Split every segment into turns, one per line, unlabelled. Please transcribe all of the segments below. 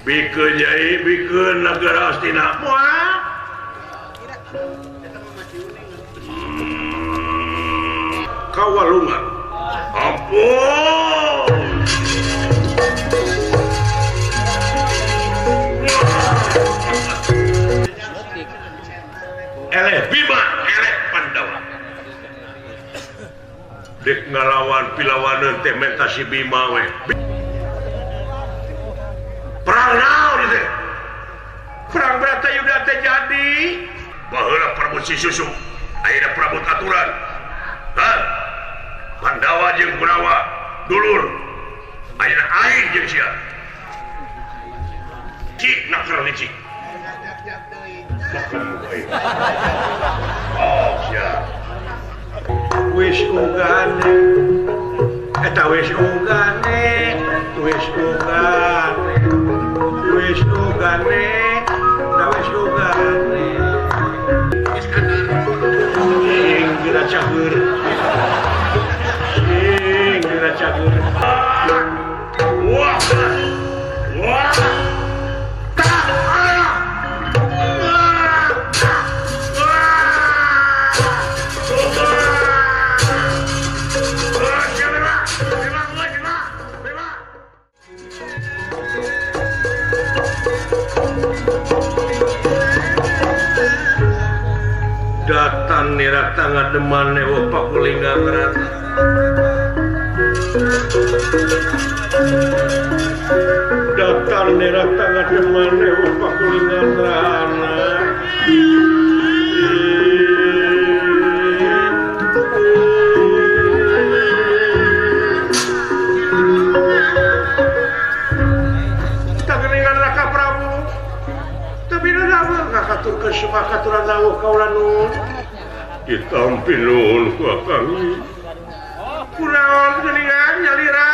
Bikeun Nyai, bikeun nagara Astina. Moal. Kawalungan. Ampun. Eleh Bima, eleh Pandawa. Dek ngalawan pilawaneun teh menta si Bima we. Perang naon teh? Perang Bratayuda teh jadi. Baheula Prabu si Susu, ayeuna Prabu Aturan. Hah? Pandawa jeung Kurawa dulur. Ayeuna aing jeung sia. Cik nakal licik. Oh sia. Wis ugane. Eta wis ugane, wis ugane. Wis ugane, eta wis ugane. Sing geura cagur. Sing geura cagur. Wah. Wah. Datan nirata ngademan newa pakulingan rata. Datan nirata ngademan newa pakulingan rana. Tageningan Raka Prabu. Tapi naon ngakaturkeun sumakaturan lawuh kaula nuhun. Ditampi nuhun ku akang. Kunaon geuningan nyalira?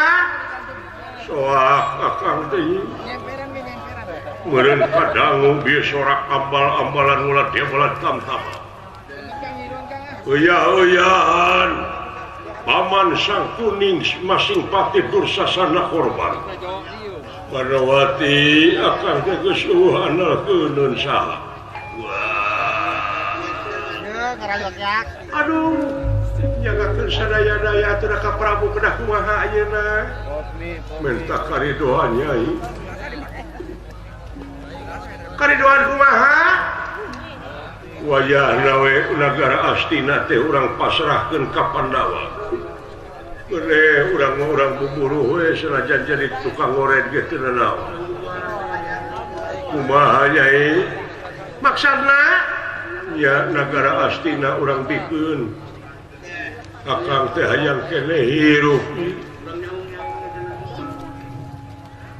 Soak akang teh. Meureun kadangu bieu sorak ambal-ambalan ulah dia tamtama. Euya-euyahan. Paman Sang Kuning masing pati Dursasana korban. Parwati akang teh geus eueuh analkeun saha. Wah. Aduh, jagakeun sadaya-daya atuh ka Prabu kedah kumaha ayeuna. Minta karidoan Nyai. Karidoan kumaha? Wayahna we nagara Astina teh urang pasrahkeun ka Pandawa. Gede urang mah urang buburuh we sanajan jadi tukang ngored ge teu nanaon. Kumaha Nyai? Maksudna ya nagara Astina urang bikeun. Akang teh hayang keneh hirup.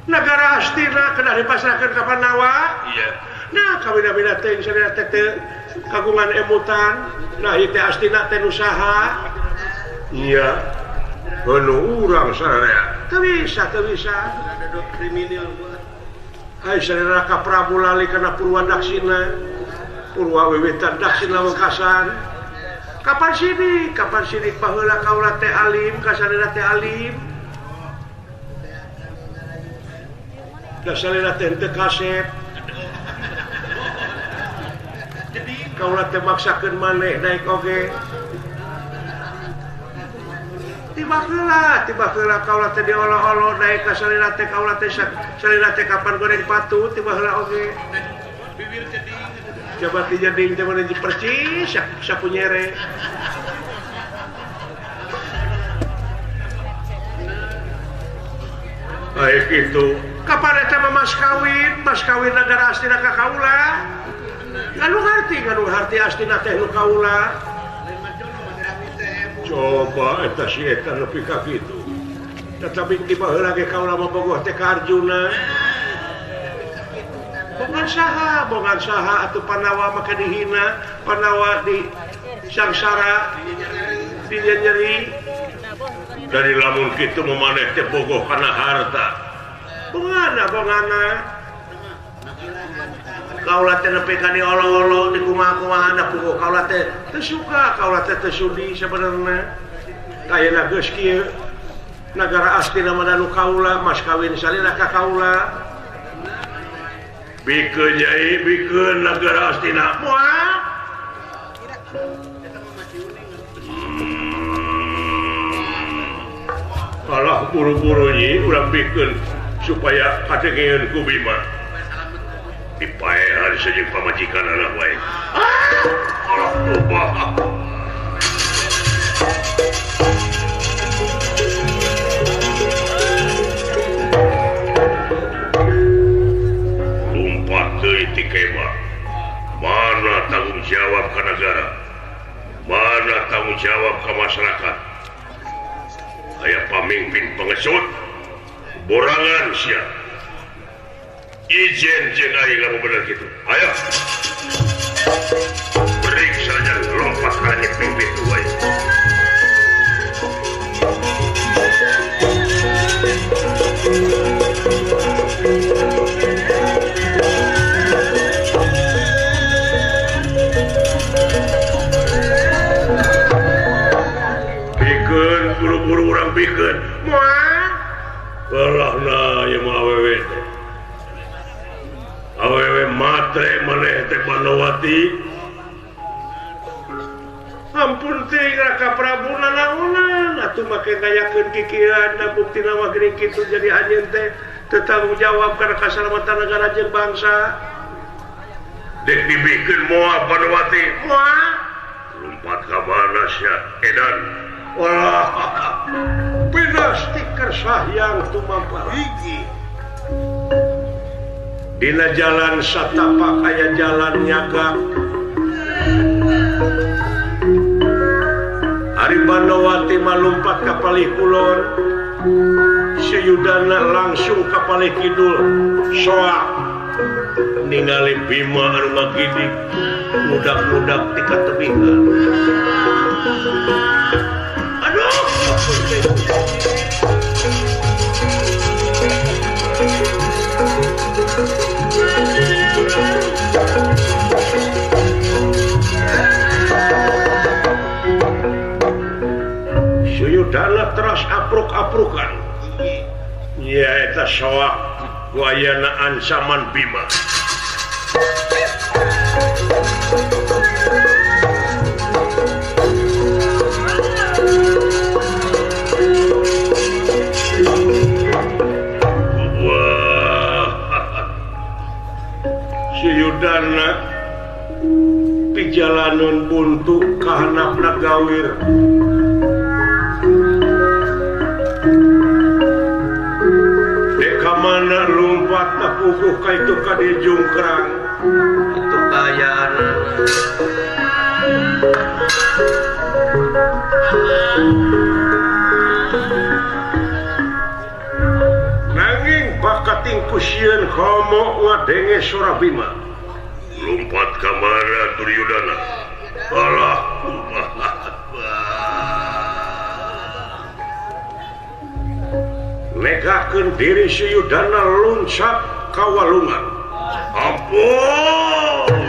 Nagara Astina kedah dipasrahkeun ka Pandawa? Iya. Nah kawina-wina teh sadaya teh kagungan emutan. Nah ieu teh Astina teh nu saha? Iya. Heuh urang sararea. Teu bisa, teu bisa. Ai sararea ka Prabu lali kana Purwa Daksina. Purwa wiwitan Daksina wekasan. Kapan sidik? Kapan sidik baheula kaula teh alim, ka sararea teh alim. Da sararea teh teu kasep. Kaula teh maksakeun maneh daek oge. Tiba heula kaula teh diolo-olo daek ka salira teh kaula teh salira teh kapan goreng patu tiba heula oge.
Bibir ceding.
Coba ti jeding teh mun percis sapu nyere. Baik itu. Kapan eta mah mas kawin nagara Astina ka kaula? Nganu harti Astina teh nu kaula. Coba eta si eta nepi ka kitu. Tetapi tiba heula ge kaula mah bogoh teh ka Arjuna. Bongan saha atuh Pandawa make dihina, Pandawa di sangsara, dinyeri. Dari lamun kitu mah maneh teh bogoh kana harta. Bongana. Kaula teh nepi ka diolo-olo di kumaha-kumahana puguh kaula teh teu suka, kaula teh teu sudi sabenerna. Ayeuna geus kieu nagara Astina mah nu kaula, mas kawin salira ka kaula. Bikeun Nyai, bikeun nagara Astina. Moal. Alah buru-buru nyi urang bikeun supaya kadengeun ku Bima. Dipaehan saja pamajikan anak wae. Ah, alah loba. Lumpat deui ti kemah. Mana tanggung jawab ka negara? Mana tanggung jawab ka masyarakat? Aya pamimpin pengecut, borangan sia. Ijen jeung aing lamun bener kitu. Ayo. Periksa aja lompat ka nyepeng pintu wae. Bikeun buru-buru urang bikeun. Moal. Balahna ieu mah awewe teh. Awewe matre maneh teh Banowati. Ampun teh Raka Prabu nanaonan atuh make ngayakeun kikieuan da buktina mah geuning kitu jadi anjeun teh teu tanggung jawab kana kasalamatan negara jeung bangsa. Dek dibikeun moal Banowati. Moal. Lumpat ka mana sia edan. Wah. Pinasti kersahyang tumampara. Hiji. Dina jalan satapak aya jalan nyagak. Ari Banowati malumpat ka palih kulon, Suyudana langsung ka palih kidul. Soak ningali Bima anu ngagidik mudak-mudak ti katebihan. Aduh. Suyudana teras apruk-aprukan. Nyaeta soak ku ayana ancaman Bima. Wah. Suyudana pijalanan buntu kahanapna gawir. Dek mana lumpat tapukuh ka itu ka dijungkrang.
Itu kaayaan.
Nanging bakating ku sieun homo ngadenge sora Bima. Lumpat ka mana Duryudana? Alah, negakeun diri Suyudana luncat ka walungan. Ampun.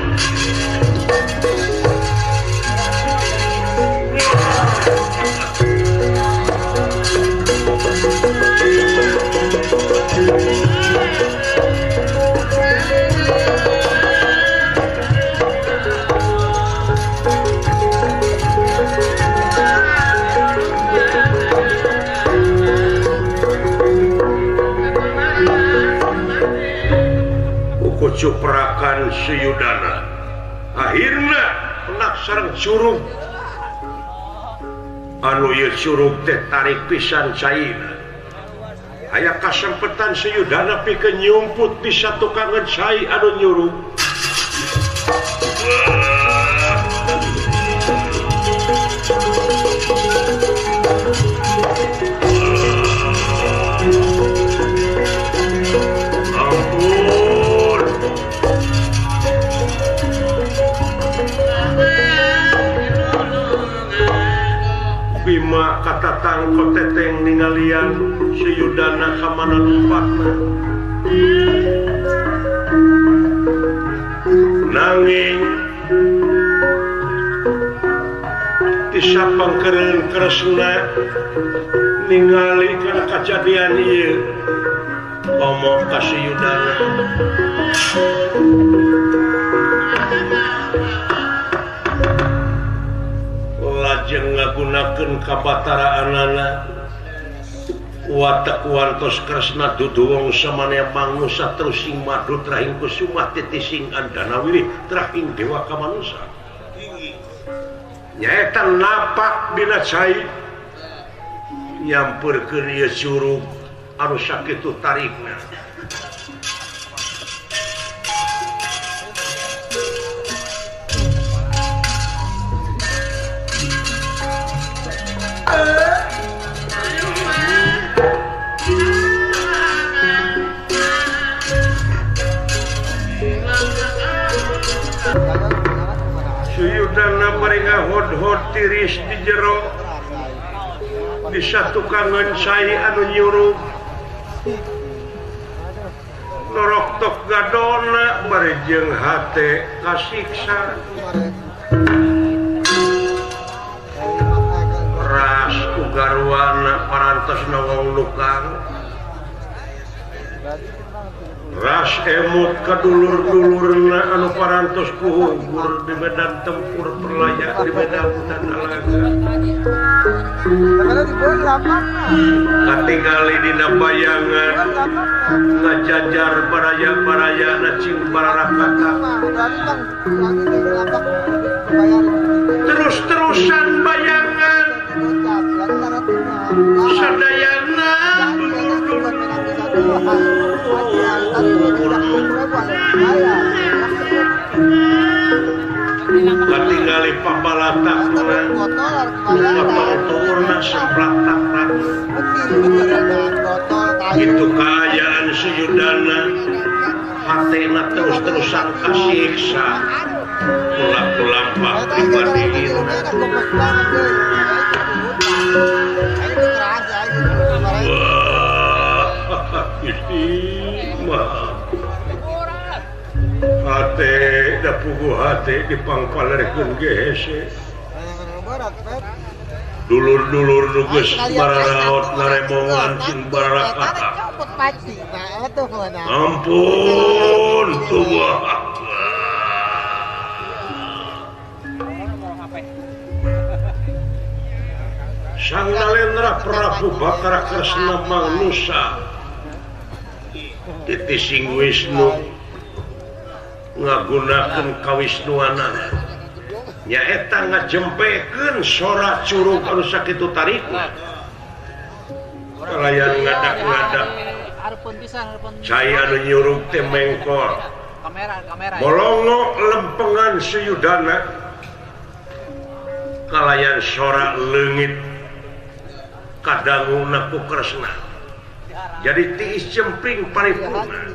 Cuprakan Suyudana akhirna penak sareng curug anu ieu curug teh tarik pisan caina. Aya kasempetan Suyudana pikeun nyumput di satukangan cai anu nyurug. Ampun. Bima katatang koteteng ningalian Suyudana ka mana lumpatna. Nanging tisapangkeureun Kresna ningali kana kajadian ieu komo ka Suyudana. Lajeng ngagunakeun kabataraanana watak wantos Kresna dudu wong samane mangnusa terus sing madu trahing kusuma titising andana wirih trahing dewa kamanusa. Nyaeta napak dina cai nyampeurkeun ieu curug anu sakitu tarikna. Suyudana mereka hod-hod tiris di jero di satukangan cai anu nyurug noroktok gadona bari jeung hate kasiksa ras ku garwana parantos wong lukang ras emut kadulur-dulurna anu parantos kuhugur di medan tempur perlaya di medan hutan alaga katingali dina bayangan ngajajar baraya-baraya cing bararakata terus-terusan bayangan sadayana katingali pabalatakna potong-turna seplak-plak itu kaayaan Suyudana hatena terus-terusan kasiksa kula-kulampah pribadi. Hate da puguh hate dipangpalerkeun ge hese dulur-dulur nu geus bararaot narembongan cing bararakata. Ampun tuh. Sang Nalendra Prabu Batara Kresna Mangnusa titising Wisnu ngagunakeun kawisnuanana nyaeta ngajempekeun sora curug anu sakitu tarikna kalayan ngadak-ngadak cai anu nyurug teh mengkor bolongo lempengan Suyudana kalayan sora leungit kadanguna ku Kresna jadi tiis jempling paripurna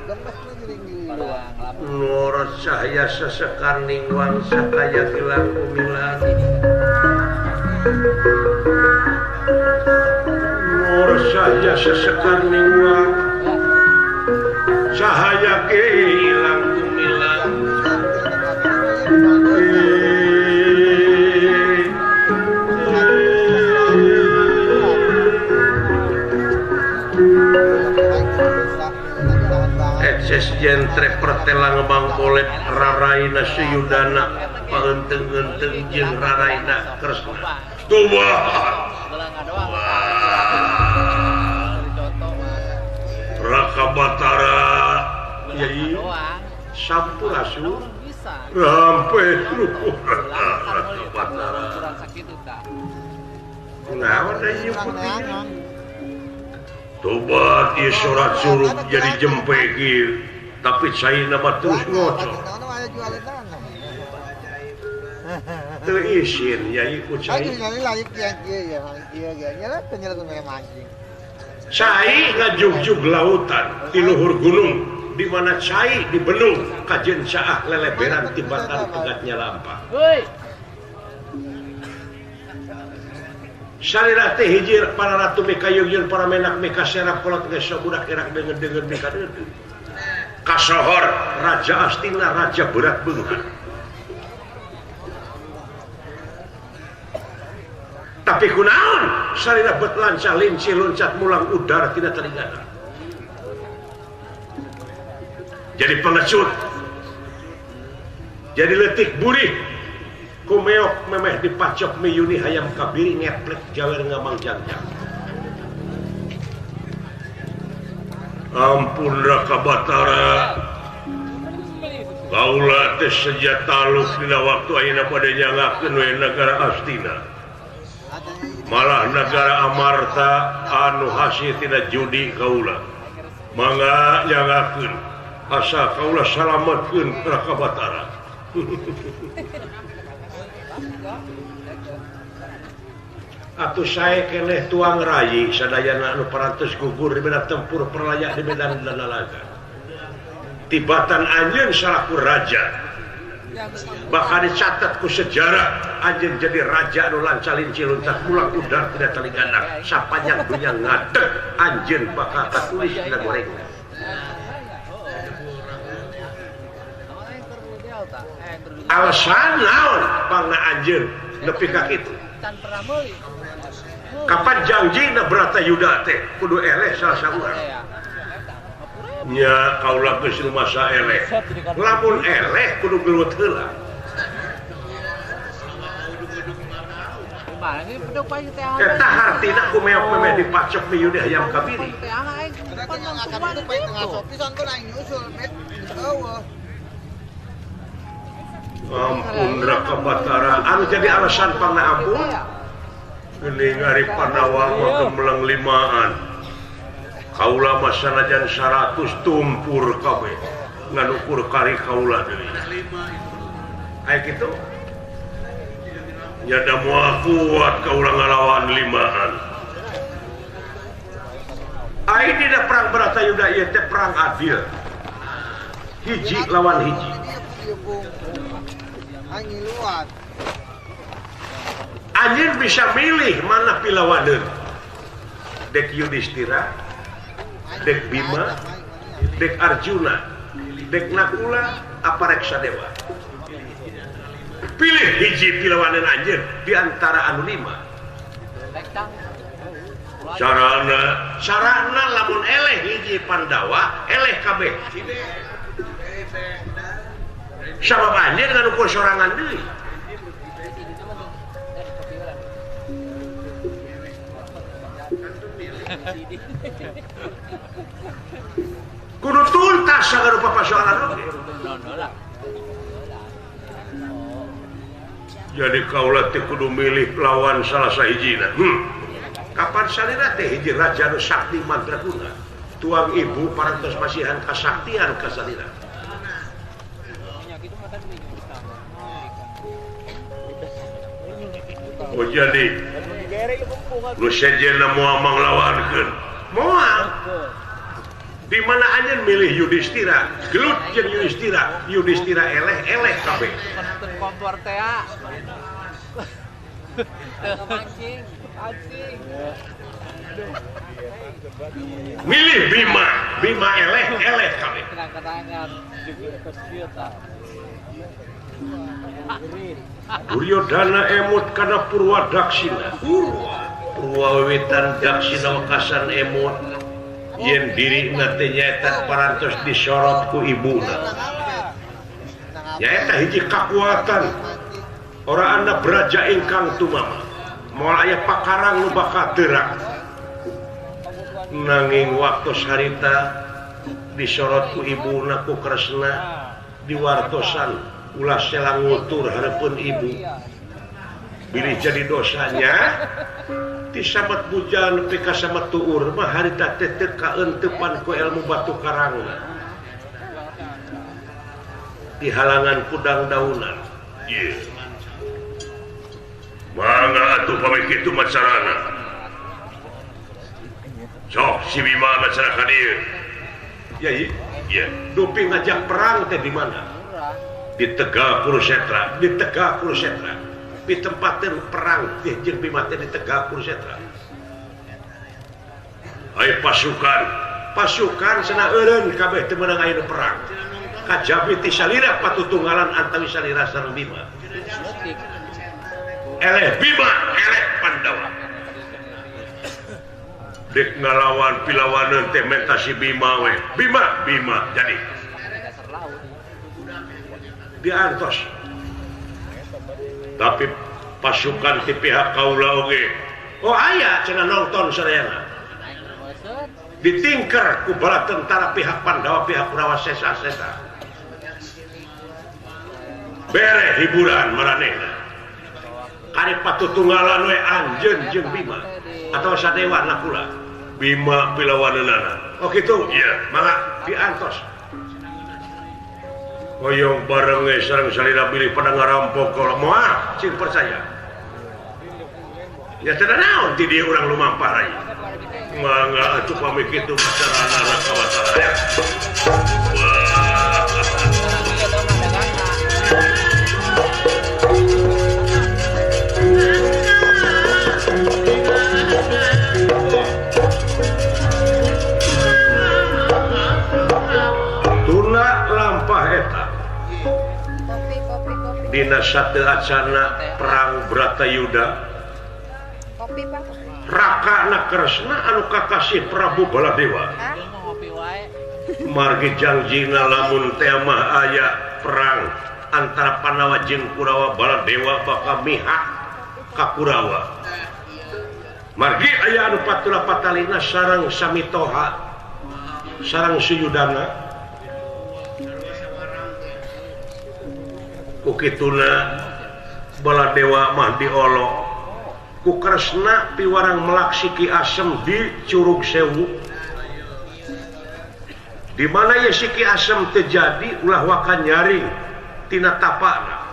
nur cahaya sesekarning wangsa kaya gilang kumilan nur cahaya sesekarning wang cahaya gilang kumilan. Ekses jentre pertelang bangkolet raraina Suyudana paeunteung-eunteung jeung raraina Kresna. Tuh. Raka Batara yai sampurasun rampe Raka Batara. Kunaon ieu putih? Tobat ieu surat suruk jadi jempe kieu, tapi caina mah terus ngocor. Teu isin yai ku cai. Cai ngajugjug lautan di luhur gunung, di mana cai di benung kajen caah leleberan tibatan pegatnya lampah. Salira teh hiji para ratu mika yeuyeun para menak mika serap kolot geus budak erak deungeun-deungeun mika deungeun. Kasohor Raja Astina Raja Berat Beunghar. Tapi kunaon salira bet lancah lincih loncat mulang udara tina telingana. Jadi pengecut Jadi letik burih kumeok memeh dipacok miyuni hayam kabiri ngeplek jawer ngamang jangjang. Ampun Raka Batara. Kaula teh seja taluk dina waktu ayeuna pada nyangakeun we nagara Astina. Malah nagara Amarta anu hasil tina judi kaula. Mangga nyangakeun asa kaula salametkeun Raka Batara. Atuh sae keneh tuang rayi sadayana anu parantos gugur di medan tempur perlayak di medan lalaga. Tibatan anjeun salaku raja bakal dicatat ku sejarah anjeun jadi raja anu lanca-linci luncat pulang udar tidak telinganak sapanjang dunya ngadeg anjeun bakal katulis dina gorengna. Alasan naon pangna anjeun nepi ka kitu? Kapan janjina Bratayuda teh kudu eleh salah saurang. Nya kaula geus rumasa eleh. Lamun eleh kudu gelut heula. Eta hartina ku meok memeh dipacok miyude hayam kabiri. Ampun Raka Batara, anu jadi alasan pangna ampun? Geuning ari Pandawa mah gemleng limaan. Kaula mah sanajan 100 tumpur kabeh ngan ukur kari kaula deui. Aya kitu? Nya da moal kuat kaula ngalawan limaan. Ai dina perang Bratayuda ieu teh perang adil. Hiji lawan hiji. Anjeun bisa milih mana pilawaneun. Dek Yudhistira, dek Bima, dek Arjuna, dek Nakula, apa rek Sadewa. Pilih hiji pilawaneun anjeun di antara anu lima. Sarana lamun eleh hiji Pandawa, eleh kabeh. Sabab anjeun nganukur sorangan deui. Kudu tuntas sagarupa pasoalan oge. Jadi kaula teh kudu milih lawan salah sahijina. Kapan salira teh hiji raja nu sakti mandraguna. Tuang ibu parantos masihan kasaktian ka salira. Oh jadi nu sejenna moal manglawankeun. Moal. Di mana anjeun milih Yudhistira, gelut jeung Yudhistira, Yudhistira eleh-eleh kabeh.
Kompor teh. Mancing,
Milih Bima, Bima eleh-eleh kabeh. Duryodhana emut kana Purwa Daksina. Purwa wiwitan Daksina wekasan emut yen dirina teh nyaeta parantos disorot ku ibuna. Nyaeta hiji kakuatan ora anda braja ingkang tumama. Moal aya pakarang nu bakal teurak. Nanging waktu harita disorot ku ibuna ku Kresna diwartosan ulah selang ngutur hareupeun ibu. Bilih jadi dosanya tisamet bujang nepi ka samet tuur mah harita teh teu kaeuntepan ku ilmu batu karangna. Di halangan kudang daunan. Ieu. Mangga atuh pamit kitu macarana. Sok si Bima macara ka dieu. Ya ieu. Dupi ngajak perang teh di mana? Di Tegal Kurusetra, di Tegal Kurusetra. Di tempatnya perang jeung Bima teh di Tegal Kurusetra. Ai pasukan, pasukan cenah eureun kabeh teu meunang aya nu perang. Kajabi ti salira patutunggalan antawi salira sareng Bima. Eleh Bima, eleh Pandawa. Dek ngalawan pilawaneun teh menta si Bima we. Bima, Bima jadi. Diantos. Tapi pasukan ti pihak kaula oge. Oh aya cenah nonton sadayana. Ditingker ku bala tentara pihak Pandawa pihak Kurawa sesa-sesa. Bere hiburan maranehna. Karep patutunggalan we anjeun jeung Bima atawa Sadewa Nakula. Bima pilawaneunana. Oh kitu? Iya, mangga diantos. Hoyong bareng ge sareng salira bilih pada ngarampok kaula moal cing percaya. Ya teu naon ti dieu urang lumampah rai. Mangga atuh pamit kitu macarana raka batara. Tuna lampah eta. Dina sateuacana perang Bratayuda. Rakana Kresna anu kakasih Prabu Baladewa. Margi jangjina lamun teh mah aya perang antara Pandawa jeung Kurawa, Baladewa bakal mihak ka Kurawa. Margi aya anu patula patalina sareng Samitoha sareng Suyudana. Ku kituna Baladewa mah diolok ku Kresna piwarang melak si Ki Asem di Curug Sewu. Di mana ye si Ki Asem terjadi ulah waka nyaring tina tapana.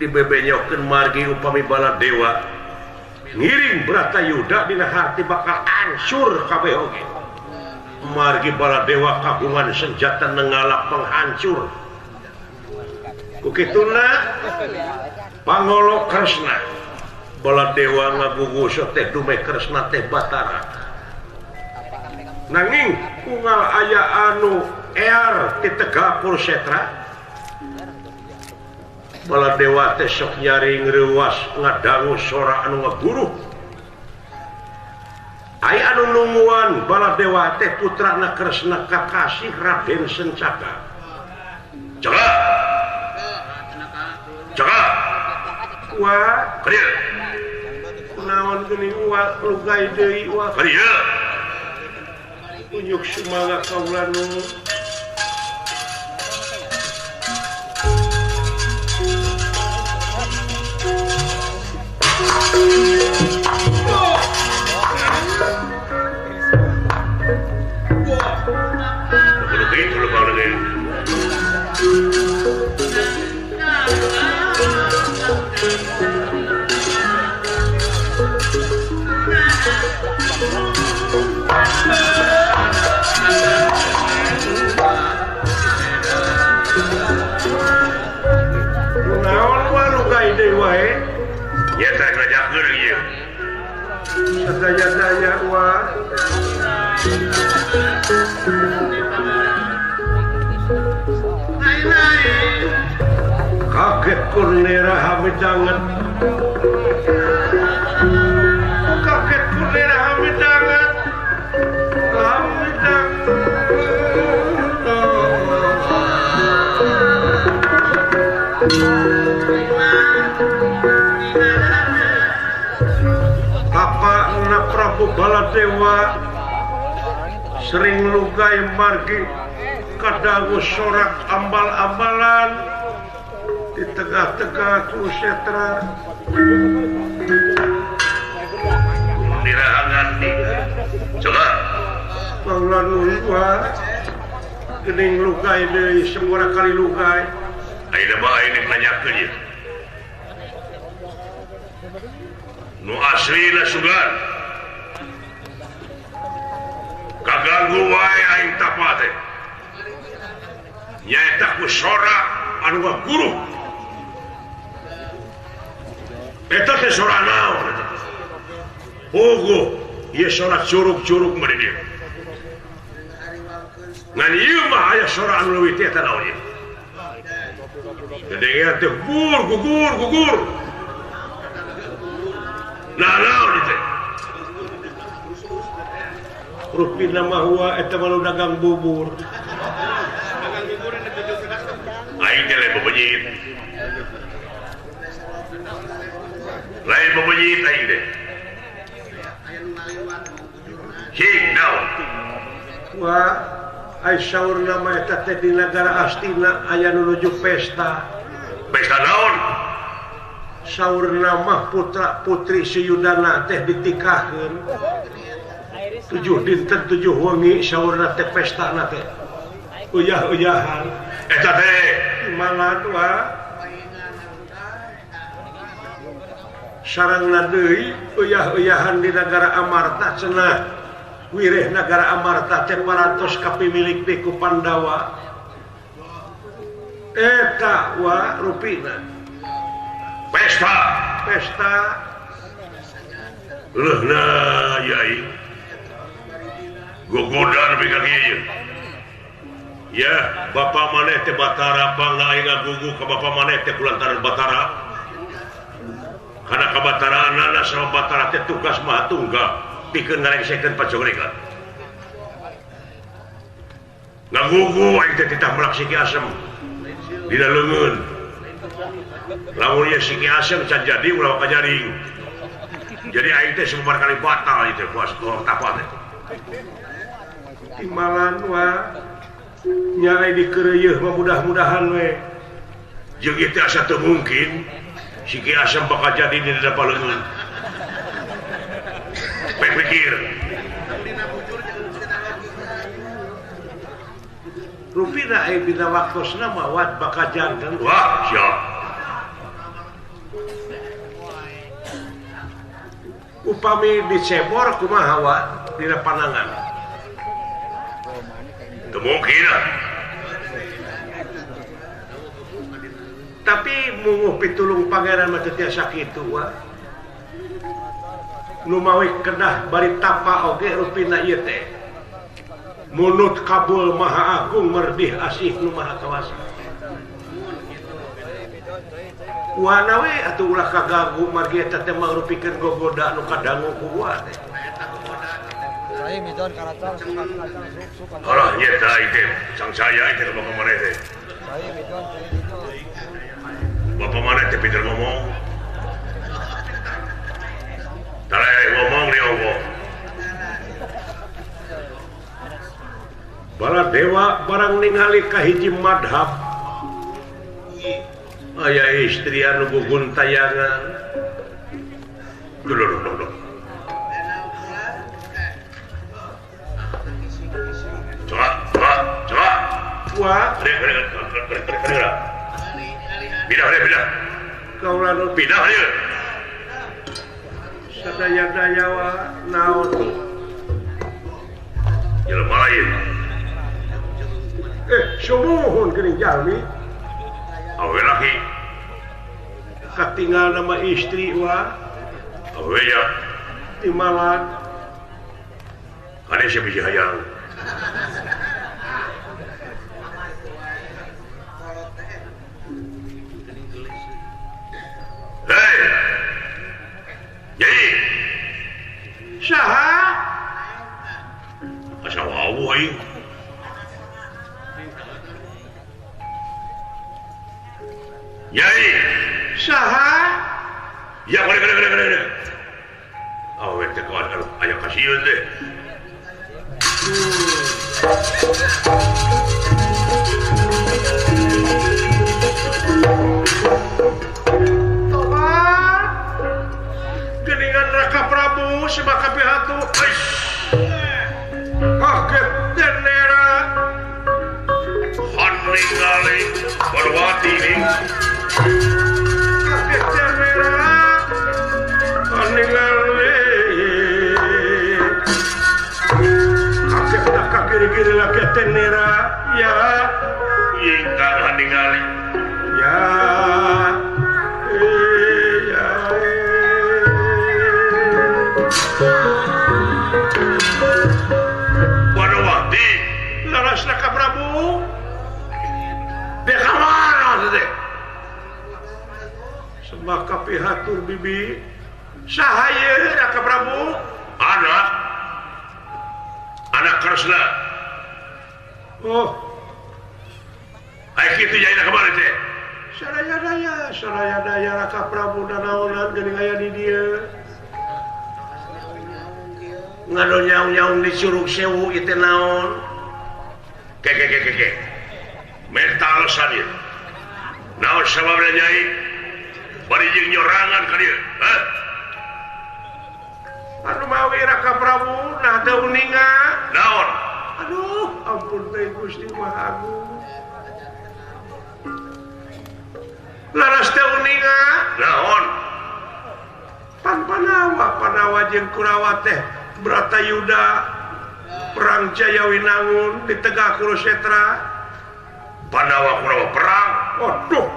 Dibebenyokeun margi upami Baladewa ngiring Bratayuda dina harti bakal hancur kabeh oge. Margi Baladewa kagungan senjata nengalap penghancur. Ku kituna pangolok Kresna Baladewa ngaguguso teh dume Kresna teh Batara. Nanging unggal aya anu ear ti Tegak Kursetra Baladewa teh sok nyaring reuwas ngadangu sora anu ngaguruh. Aya anu nungguan Baladewa teh putrana Kresna kakasih Raden Sencaka. Cakap. Cakap. Wah, karieu. Kunaon geuning wa lugai deui wa. Karieu. Unjuk sumangga kaula nu. Sadaya-daya wa kaget kurnera hamidangan, kaget kurnera hamidangan, hamidangan. Bapak Prabu Baladewa sering lugai margi kadangu sorak ambal-ambalan di tengah-tengah Kurusetra. Dirahangan di coba Paula nungguan gening lugai deui semua kali lugai. Ayeuna mah aing nanyakeun ieu. Nu aslina sugan kaganggu wae aing tapa teh nyaeta ku sora anu ngaguruh eta teh sora naon eta teh puguh ieu sora curug-curug mah di dieu ngan ieu mah aya sora anu leuwih teh eta naon ieu dedengean teh gugur gugur gugur. Nah, naon itu? Rupina mah hua eta mah dagang bubur. bebenyit. Lain bebenyit aing teh. Cing naon?
Wah, ai saurna mah eta teh di nagara Astina aya nu nuju pesta.
Pesta naon?
Saurna mah putra putri si Yudana teh ditikahkeun. 7 dinten 7 wengi saurna teh pestana teh. Uyah-uyahan.
Eta teh
malah wa sarengna deui uyah-uyahan di nagara Amarta cenah. Wireh nagara Amarta teh parantos kapimilik deui ku Pandawa. Eta wa rupina.
Pesta,
pesta.
Leuhna yai. Gogodan nepi ka kieu. Ya, bapa maneh teh Batara pangna aing ngagugu ka bapa maneh teh kulantaran Batara. Kana kabataraanana sama Batara teh tugas maha tunggal pikeun ngarengsekeun pacongrekan. Ngagugu aing teh titah melak si Ki Asem dina leungeun. Lamun ieu si Ki Asem can jadi ulah kajaring. Jadi aing teh sabar kali batal ieu teh puas tapa teh.
Timbalan wa nyai dikeureuyeun mah mudah-mudahan we.
Jeung ieu teh asa teu mungkin si Ki Asem bakal jadi di dina paleungeun. Pek pikir.
Rupina aya dina waktosna mah wat bakal janten.
Wah, siap.
Upami dicebor kumaha wa dina panangan?
Teu mungkin.
Tapi munguh pitulung pangeran mah teu tiasa kitu wa. Nu mawi kedah bari tapa oge rupina ieu teh. Munut kabul maha agung merdih asih nu maha kawasa. Wana we atuh ulah kaganggu margi eta teh mangrupikeun gogoda nu kadangu ku wa teh.
Alah nyeta ieu sang saya ieu bapak maneh teh. Bapak maneh teh pinter ngomong. Tara ngomong dia ngomong.
Bala dewa barang ningali ka hiji madhab. Aya istri anu guguntayangan.
Duh duh duh duh. Coba, coba, coba.
Wah,
pindah, pindah.
Kaula nu
pindah ieu.
Sadaya-daya wa naon tuh.
Jelema lain.
Sumuhun geuning jalmi.
Awe laki.
Katinggal nama istri wa.
Awe ya.
Timalan.
Kade sia bisi hayang. Hei. Yai.
Saha?
Asa wawuh aing. Yai.
Saha?
Ya, kore kore kore kore. Awe teh kawan aduh aya kasieun teh.
Tobat. Geningan Raka Prabu sebab pihatu. Kaget tenera.
Haningali Parwati ning.
Kaget tenera. Haningali. Kaget tak kiri-kiri lagi tenera. Ya.
Ingkang haningali.
Ya. Ya.
Wanawati.
Laras Raka Prabu.
Deka mana teh?
Sembah kapihatur bibi. Saha ieu Raka Prabu?
Anak. Anak Kresna.
Oh.
Ai kitu jaina kamari teh. Saraya-daya, saraya-daya Raka Prabu nanaonan geuning aya di dieu. Ngado nyaung-nyaung di Curug Sewu ieu teh naon?
Ke ke ke ke. Menta alasan ieu. Naon sababna Nyai? Bari jeung nyorangan ka dieu, hah?
Anu mawi Raka Prabu nah teu uninga.
Naon?
Aduh, ampun teh Gusti Maha Agung. Laras teh uninga.
Naon?
Pan Panawa, Panawa jeung Kurawa teh Bratayuda perang Jayawinangun di Tegak Kurusetra.
Panawa Kurawa perang.
Waduh.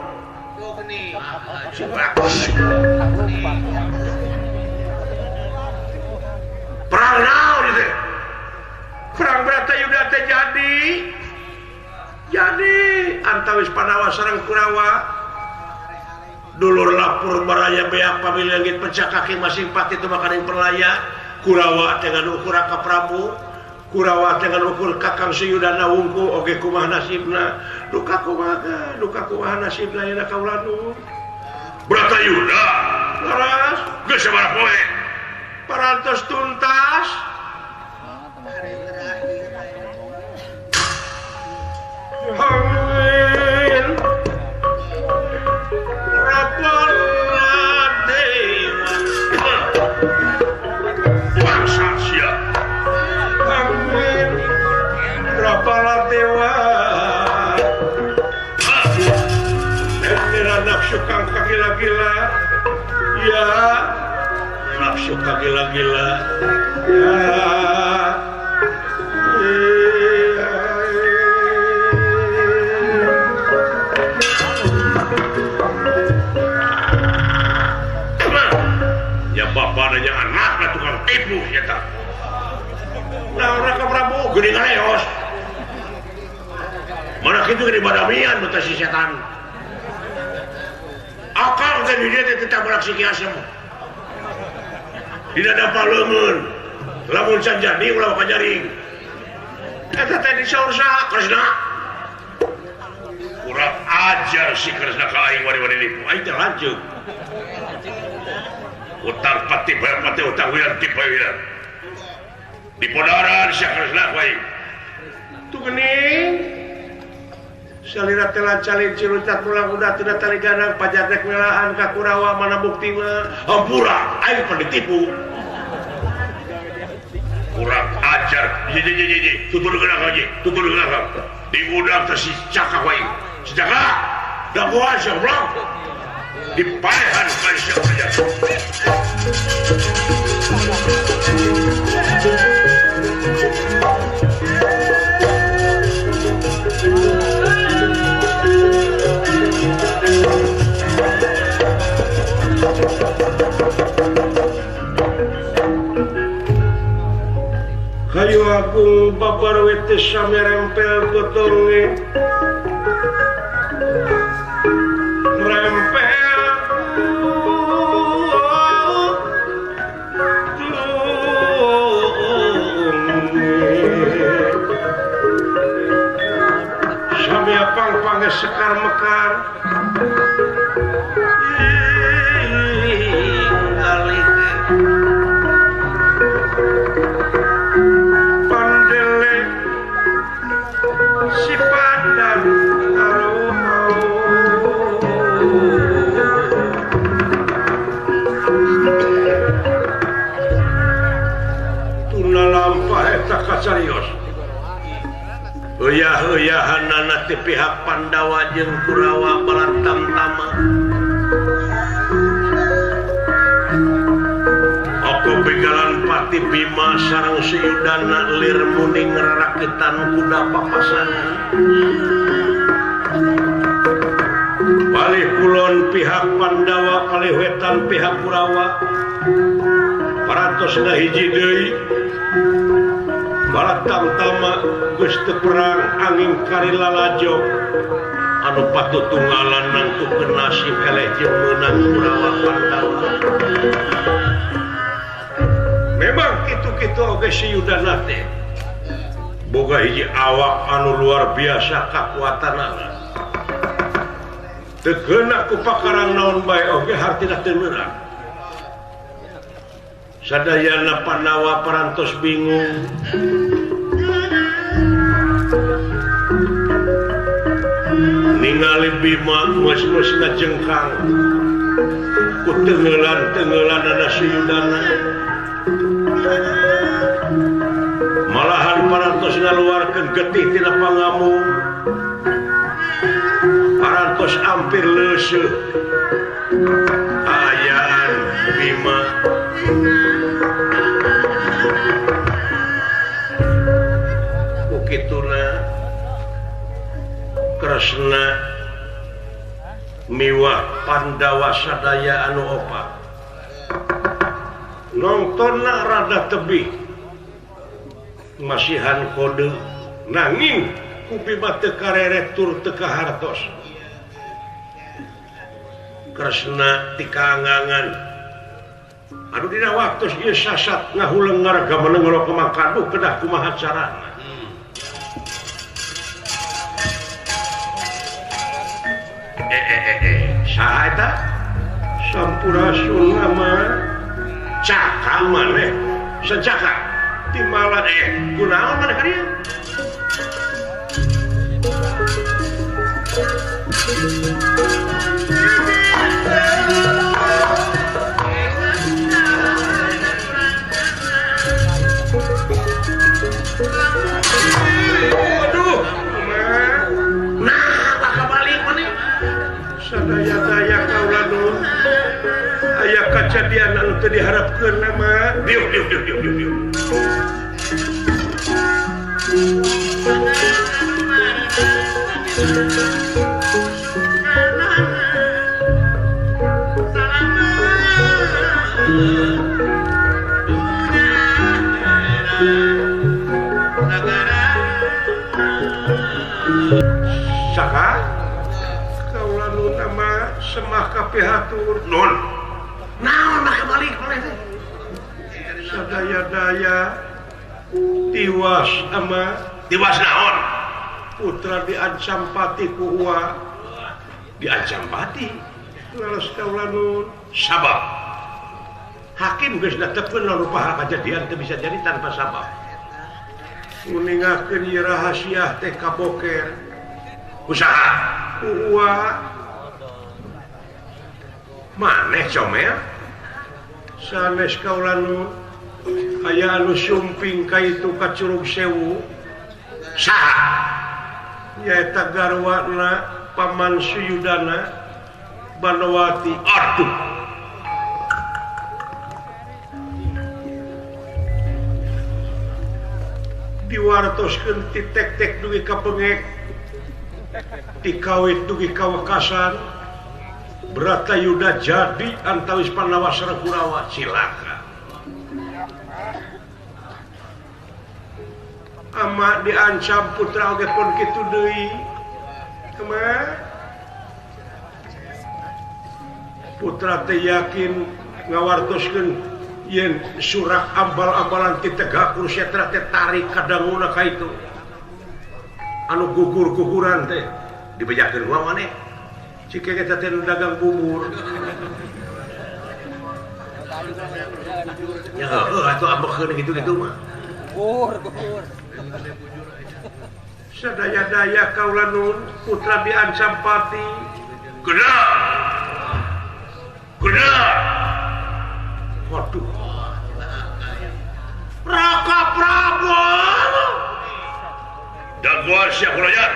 Perang naon itu?
Perang Bratayuda teh jadi. Jadi antawis Panawa sareng Kurawa. Dulur lapur baraya beak pamilangit pecah kaki masing pati teu makaning perlaya. Kurawa dengan ukur Raka Prabu, Kurawa dengan ukur Kakang Suyudana wungku oge kumaha nasibna, duka kumaha, duka kumaha nasibna yeuna kaula nu.
Bratayuda,
laras,
geus sabaraha poe?
Parantos tuntas. Amin. Rapala dewa.
Bangsa sia.
Amin. Rapala dewa. Nira nafsu kang kagila-gila. Ya, nafsu kagila-gila. Ya.
Ya bapak nanya anak lah tukang tipu ya tak.
Nah, Raka Prabu
geuning ngaleos. Mana kitu geuning badamian beta si setan. Akang teh di dieu teh tabrak si Ki Asem. Dina dapa leungeun. Lamun can jadi ulah ka jaring.
Eta teh disaur saha?
Kresna. Kurang ajar si Kresna ka aing wani-wani nipu. Aing teh lanceuk. Utang pati bayar pati utang wilan tipe wilan. Di podaran si Kresna ku aing.
Tuh geuning. Salira telah calin ciluncat pulang udah tidak tali ganang pajak rek welahan ka Kurawa mana buktina.
Hampura aing pernah ditipu. Kurang ajar. Ye ye ye ye tutur geunah aja, tutur geunah. Diudak teh si Caka ku aing. Si Caka dagoan sia goblok. Dipaehan ka sia saja.
Hayu aku babar wete sami rempel gotonge. Rempel sami apang-pange sekar mekar. Pandele si padan harum. Tuna lampah eta kacarios.
Uyah-uyahanana ti pihak Pandawa jeung Kurawa balantamtama. Aku begalan pati Bima sareng Suyudana lir muning rarakitan kuda papasangan.
Palih kulon pihak Pandawa, palih wetan pihak Kurawa. Parantos hiji deui. Balantamtama geus teu perang angin karilalajo.
Anu patutunggalan nangtukeun nasib eleh jeung meunang Kurawa Pandawa.
Memang kitu-kitu oge si Yudana teh boga hiji awak anu luar biasa kakuatanana. Teu keuna ku pakarang naon bae oge hartina teu meurang. Sadayana Pandawa parantos bingung. Ningali Bima geus-geus ngajengkang. Ku tenggelan-tenggelanana Suyudana. Malahan parantos ngaluarkeun getih tina pangamu. Parantos ampir leuseuh. Ayaan Bima. Ku kituna Kresna miwah Pandawa sadaya anu opat. Nongtonna rada tebih. Masihan kode nanging ku Bima teu kareret tur teu kahartos. Kresna tikaangangan. Aduh dina waktu ieu sasat ngahuleng ngarga meneng kemangkaduh kedah kumaha carana. Saha eta? Sampurasun ama caka maneh secaka timalan kunaon maneh ka dieu? Aduh, nah bakal balik maneh. Sadaya-daya kaula nun. Aya kajadian anu teu diharapkeun mah. Diuk diuk diuk diuk diuk diuk. Saka kaula nun mah semah kapihatur. Nun. Naon mah kabalik maneh teh? Sadaya-daya tiwas ama tiwas naon? Putra diancam pati ku Uwa. Diancam pati. Lalas kaula nun. Sabab. Hakim geus netepkeun rupa kajadian teu bisa jadi tanpa sabab. Nguningakeun ieu rahasia teh kaboker. Usaha Uwa. Maneh comel? Sanes kaula nun. Aya anu sumping ka itu ka Curug Sewu. Saha? Nyaeta garwana Paman Suyudana Banowati. Aduh. Diwartoskeun ti tek-tek dugi ka pengek. Tikawit dugi ka wekasan. Bratayuda jadi antawis Pandawa sareng Kurawa. Cilaka. Ama diancam putra oge pun kitu deui. Kumaha? Putra teh yakin ngawartoskeun yen surak ambal-ambalan ti Tegak Kurusetra teh tarik kadanguna ka itu. Anu gugur-guguran teh dibejakeun kumaha maneh? Cik eta teh nu dagang bubur. Ya heuh atuh ambekeun kitu-kitu mah.
Gugur, gugur.
Sadaya-daya kaula nun putra diancam pati. Geura. Geura. Waduh. Raka Prabu. Dagoan sia kulajar.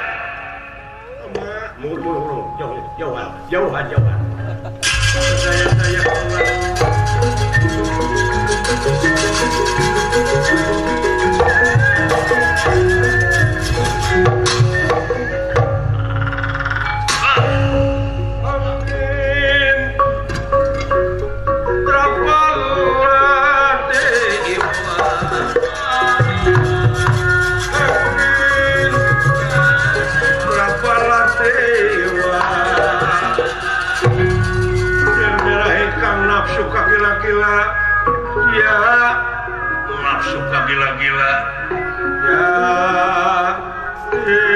Mur mur mur jauh jauhan jauhan jauhan. Sadaya-daya kaula nun. Nafsu gila-gila ya, ya.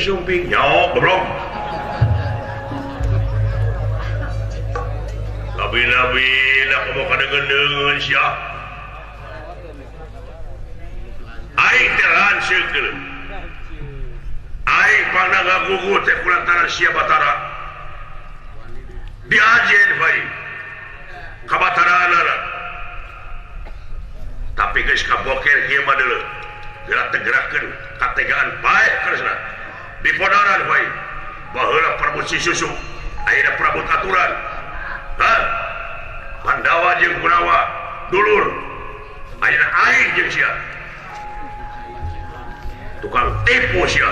sumping nyaho goblok. Nabi-nabi nak komo kadeungeun sia. Aing teh lanceuk deuleu. Aing pangna ngagugu teh kulantaran sia Batara. Diajen bae ka Bataraanana. Tapi geus kaboker kieu mah deuleu. Geura tegerakeun kategaan bae kersna. Dipodaran bae. Baheula Prabu si Susu, ayeuna Prabu aturan. Hah? Pandawa jeung Kurawa dulur. Ayeuna aing jeung sia. Tukang tipu sia.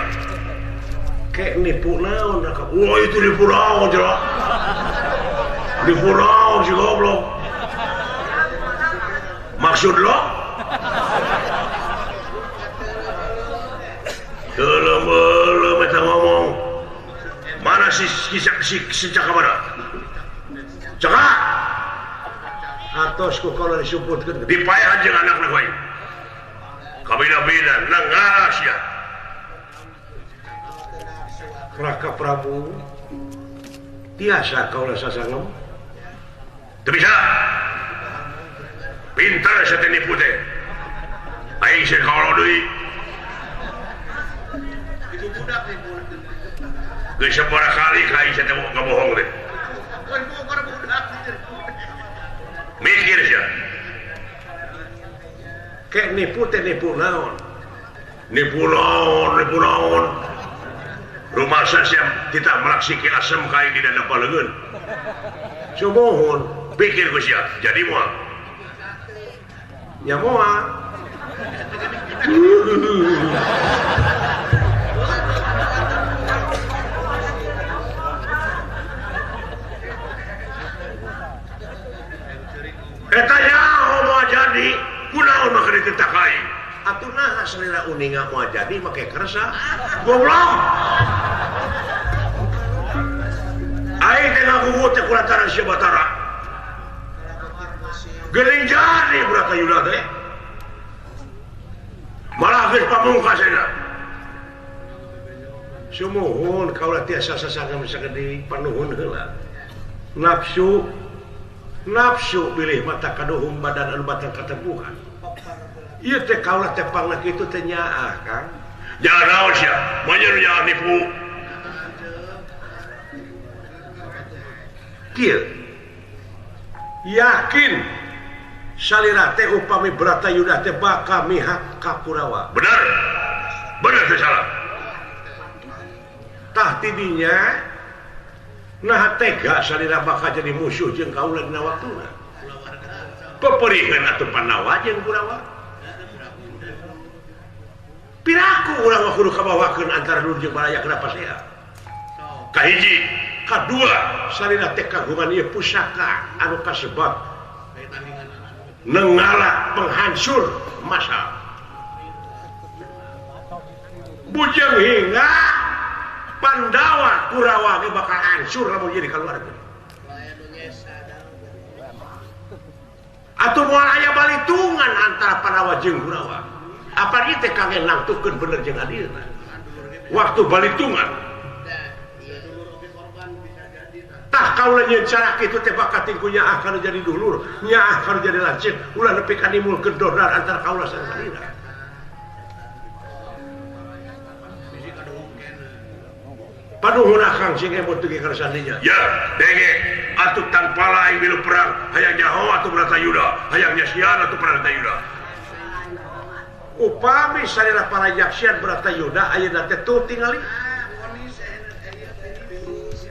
Kek nipu naon raka? Wah itu nipu naon jelas. Nipu naon si goblok. Maksud lo? Belum eta ngomong. Mana si si Caka mana? Caka! Atos ku kalau disuputkeun dipaehan jeung anakna ku aing. Kabina-bina nengalas ya. Raka Prabu tiasa kaula sasangem? Teu bisa. Pintar sia teh nipu teh. Aing sia kaula deui. Geus sabaraha kali ka aing sia teh ngabohong teh. Mikir sia. Kek nipu teh nipu naon? Nipu naon, nipu naon. Rumah saya tidak melaksiki asem kain di dana paleungeun. Sumuhun, pikir ku sia, jadi moal. Ya moal. Eta nyaho moal jadi, kunaon mah keur dititah ka aing. Atuh naha salira uninga moal jadi make kersa. Goblok. Aing teh ngagugu teh kulantaran sia Batara. Geuning jadi Bratayuda teh. Malah geus pamungkas ayeuna. Sumuhun kaula tiasa sasangem sagede panuhun heula. Nafsu nafsu bilih mata kaduhung badan anu batal katempuhan. Ieu teh kaula teh pangna kitu teh nyaah Kang. Jangan naon sia, manya nu nyaah nipu. Kieu. Yakin salira teh upami Bratayuda teh bakal mihak ka Kurawa. Bener. Bener teh salah. Tah tidinya nah tega salira bakal jadi musuh jeung kaula dina waktuna. Peperiheun atuh Pandawa jeung Kurawa. Piraku urang mah kudu kabawakeun antara dulur jeung baraya kenapa sia? Kahiji, kadua salira teh kagungan ieu pusaka anu kasebat nenggala penghancur masa. Bujeng hingga Pandawa Kurawa ge bakal hancur lamun jadi kaluarga. Atuh moal aya balitungan antara Pandawa jeung Kurawa. Apa ieu teh kangge nangtukeun bener jeung adilna. Waktu balitungan. Tah kaula nyeun cara kitu teh bakal tingku nyaah kana jadi dulur, nyaah kana jadi lanceuk, ulah nepi ka nimulkeun dordar antara kaula sareng salira. Panuhun akang sing emot teu kana sandinya. Ya, denge atuh tanpa lain milu perang, hayang nyaho atuh Bratayuda, hayang nyasian atuh Bratayuda. Upami salira para yaksian Bratayuda ayeuna teh tuh tingali.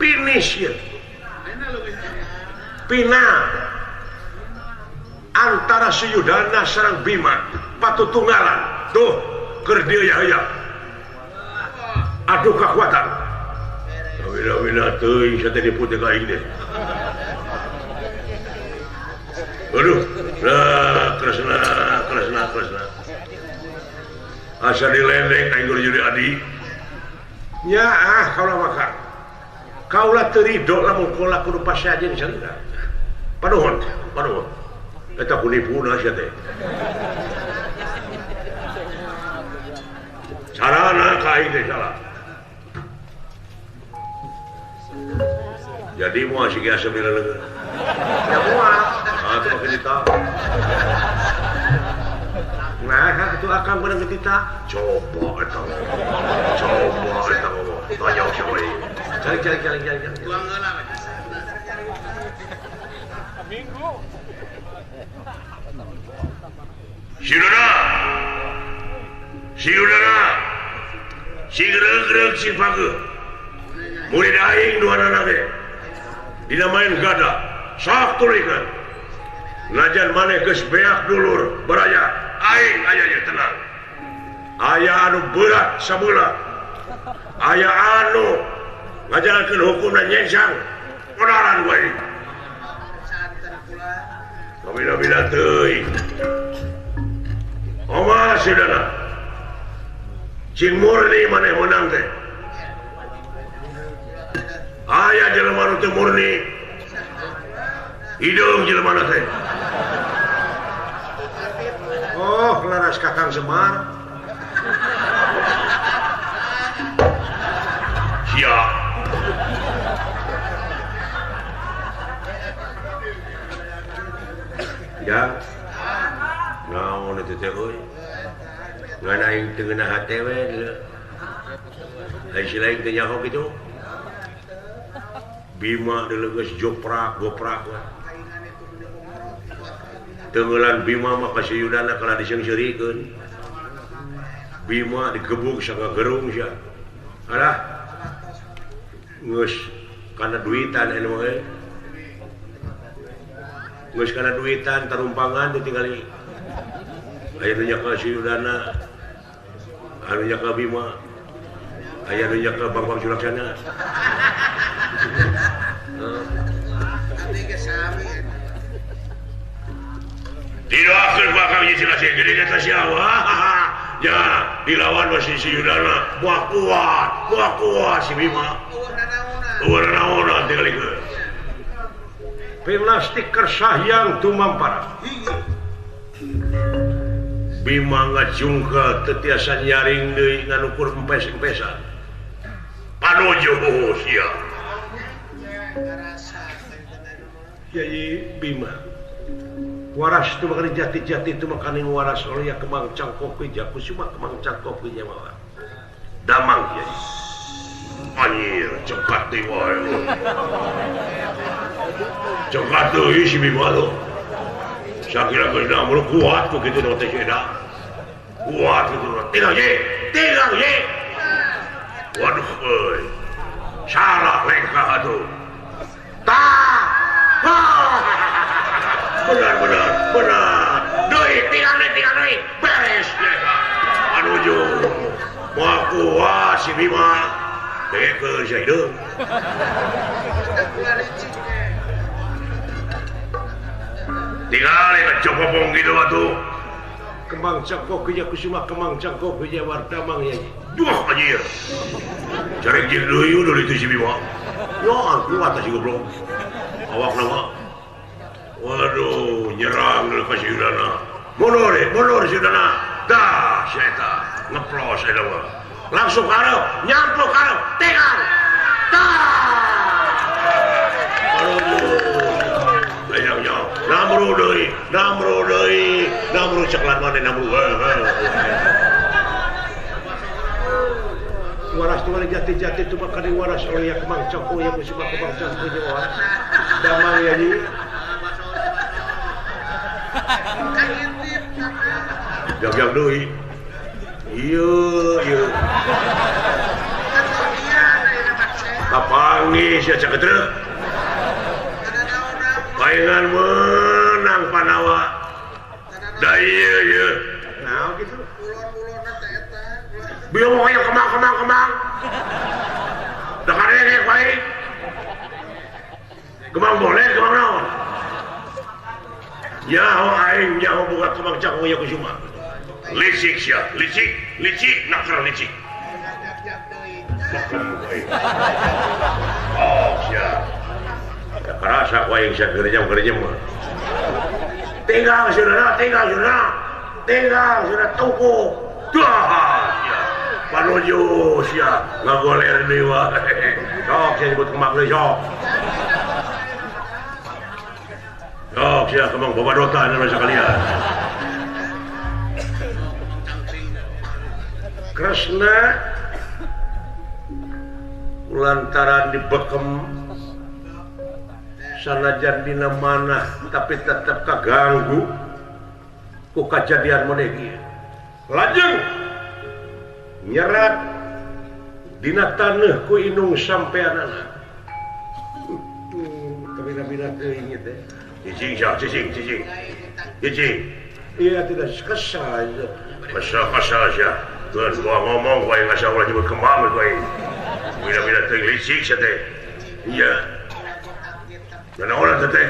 Finish ieu. Final antara Suyudana sareng Bima patutunggalan. Tuh keur dieu ya ya. Aduh kekuatan. Wina-wina teuing sia teh nipu teh ka aing teh. Aduh, nah kresna kresna kresna. Asa dilendeng aing kudu jadi adi. Nyaah kaula maka. Kaula teu ridho lamun kaula kudu pasea jeung salira. Panuhun, panuhun. Eta ku nipuna sia teh. Sarana ka aing teh salah.
Jadi moal si Ki Asep dileleungeun.
Ya moal.
Ah teu make ditah.
Nah, itu akang beunang dititah.
Coba eta ngomong. Coba eta ngomong. Tanya siapa ieu.
Cari cari cari cari.
Tuang heula we. Minggu.
Si Yudana. Si Yudana. Si gereug-gereug si pageuh. Murid aing duanana ge. Dina main gada, sok tulikeun. Najan maneh geus beak dulur baraya, aing aya ye tenang. Aya anu berat sabeula. Aya anu ngajalankeun hukumna nyengsang. Onaran wae. Kabila-bila teuing. Oma saudara. Cing murni maneh menang teh. Aya jelema nu teu murni. Hideung jelema teh.
Oh, laras Kakang Semar.
Sia.
Ya. Naon eta teh euy? Ngan aing teu ngeunah hate we deuleu. Ai si lain teu nyaho kitu. Bima deuleu geus joprak goprak we. Tenggelan Bima mah ka si Yudana kalah diseungseurikeun. Bima digebug saka gerung sia. Alah. Geus kana duitan anu we. Geus kana duitan tarumpangan ditinggali. Aya nu nyaka si Yudana, anu nyaka Bima, aya nu nyaka Bambang Sulaksana.
Didoakeun bakal hiji si gede eta sia. Ya, dilawan masih si Yudana. Buah kuat si Bima. Eueuh nanaonan tingalikeun.
Pimlastik kersahyang tumampara.
Bima ngajungka teu tiasa nyaring deui ngan ukur empes-empesan. Panuju sia.
Yai Bima. Waras itu makan jati-jati itu makanin waras oleh ya kemang cangkok kusuma kemang cangkok jawa.
Damang Kiai. Anjir, cepat deui wae. Cepat deui si Bima tuh. Sakira geus namur kuat ku kitu teh eta. Kuat kitu. Tinggal ye, tinggal ye. Waduh euy. Salah lengkah atuh. Tah. Benar benar benar. Deui tinggal deui beres ye. Anuju. Moal kuat si Bima. Dengekeun sia hideung. Tinggal ya copopong gitu atuh.
Kembang cangkok ya kusuma kembang cangkok ya wardamang ya.
Duh anjir. Carek jeung deui udah itu si Bima. Ya kuat si goblok. Awakna mah. Waduh, nyerang deui ka si Yudana. Mundur, mundur si Yudana. Dah si eta ngeplos eta mah. Langsung karep, nyampuk karep, tinggal. Dah. Aduh. Namru deui, namru deui, namru ceklan maneh namru.
Waras tu jati-jati tu makan waras oleh ya kemang cangkok ya kusuma kemang cangkok jawa. Damang ya ni.
Jag-jag deui. Ieu ieu. Kapanggih sia caketreuh. Paingan menang Panawa. Da ieu ieu.
Naon kitu?
Biung hoyong kemang kemang kemang. Da karek bae. Kemang boleh kemang naon? Nyaho aing nyaho buka kemang cangkok ya kusuma. Licik sia, licik, licik nakar licik. Oh sia. Kerasa ku aing sia gerejam-gerejam mah. Tinggal saudara, tinggal saudara. Tinggal saudara tuku. Dah sia. Panuju sia ngagoler deui wae. Sok sia nyebut kembang deui sok. Sok sia kembang babadotan anu sakalian. Kresna lantaran dibekem sanajan dina manah tapi tetep kaganggu ku kajadian model ieu. Lajeng nyerat dina taneuh ku indung sampeanana. Kabina-bina teuing ieu teh. Cicing sia, cicing, cicing. Cicing. Iya tidak kesal. Kesal-kesal sia. Tuan gua ngomong gua yang ngasih ulah nyebut kembang gua. Bina-bina teuing licik sia teh. Iya. Nanaonan teh?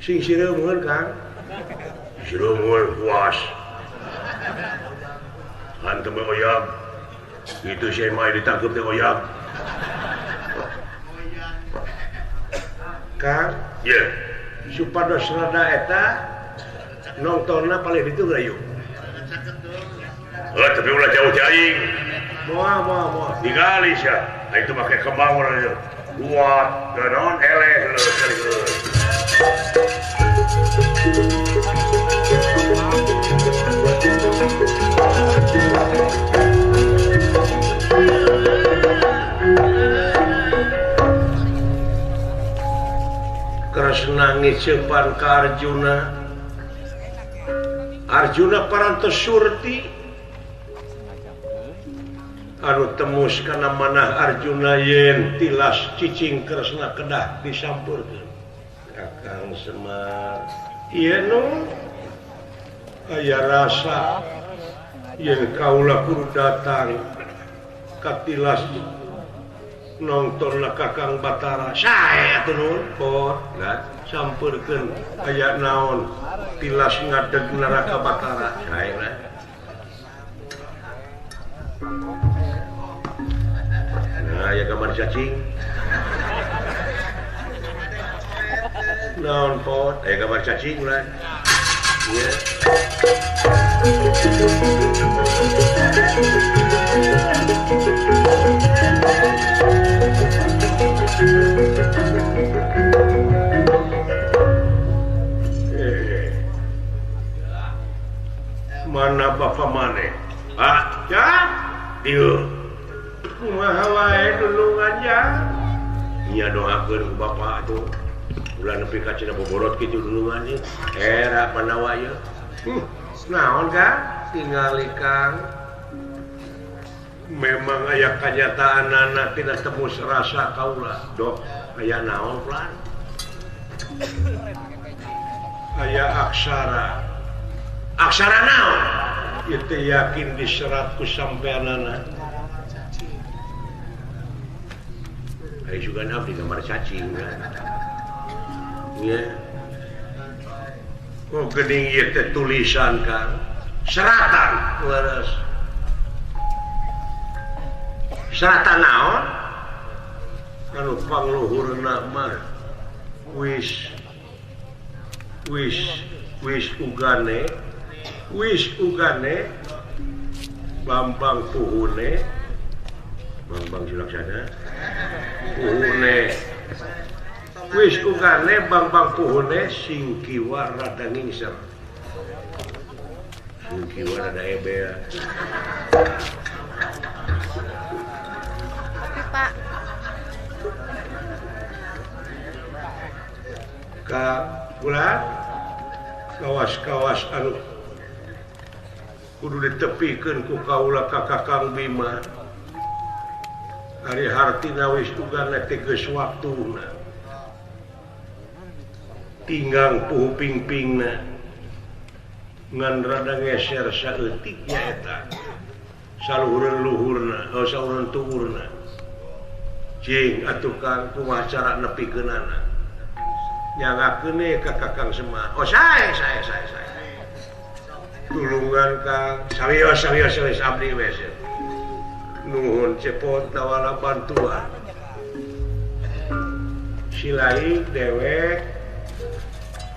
Sing sireumheun Kang. Sireumheun puas. Hantem oyag. Itu saya mah ditangkep teh oyag. Kang, iya. Supados rada eta nongtonna paling ditu geura yuk. Tapi ulah jauh aing. Moal moal moal. Ningali sia. Itu make kembang urang ieu. Kuat, naon eleh leuh kali. Kresna ngiceupan ka Arjuna. Arjuna parantos surti anu temus kana manah Arjuna yen tilas cicing Kresna kedah disampurkeun. Kakang Semar ieu nu aya rasa yen kaula kudu datang ka tilas nontonlah Kakang Batara. Sae atuh nuhun pot lah sampurkeun aya naon tilas ngadeg neraka Batara. Sae lah. Nah, aya gambar cacing. Naon pot aya gambar cacing lah. Iya. Mana bapak maneh? Ah, ya? Dieu. Kumaha wae dulungan ya? Nya doakeun ku bapak atuh. Ulah nepi ka cenah boborot kitu dulungan ieu. Era Pandawa ieu. Naon Kang? Tingali Kang. Memang aya kanyataanana tina tembus rasa kaula. Dok, aya naon plan? Aya aksara. Aksara naon? Ieu teh yakin diserat ku sampeanana. Aya juga abdi gambar cacing kan. Nya. Oh geuning ieu teh tulisan Kang. Seratan leres. Seratan naon? Anu pangluhurna mah wis wis wis ugane wis ugane Bambang Puhune Bambang Sulaksana Puhune wis ugane Bambang Puhune sing kiwa rada ngingsem sing kiwa rada ebel.
Pak
ka kula kawas-kawas anu kudu ditepikeun ku kaula ka Kakang Bima. Ari hartina wis ugana teh geus waktuna. Tinggang puhu pingpingna ngan rada ngeser saeutik nya eta. Saluhureun luhurna, oh saluhureun tuurna. Cing atuh Kang kumaha cara nepikeunana. Nyangakeun ka Kakang Semar. Oh sae sae sae sae. Tulungan Kang, sawios sawios sawios abdi we. Nuhun cepot nawala bantuan. Silaing dewek.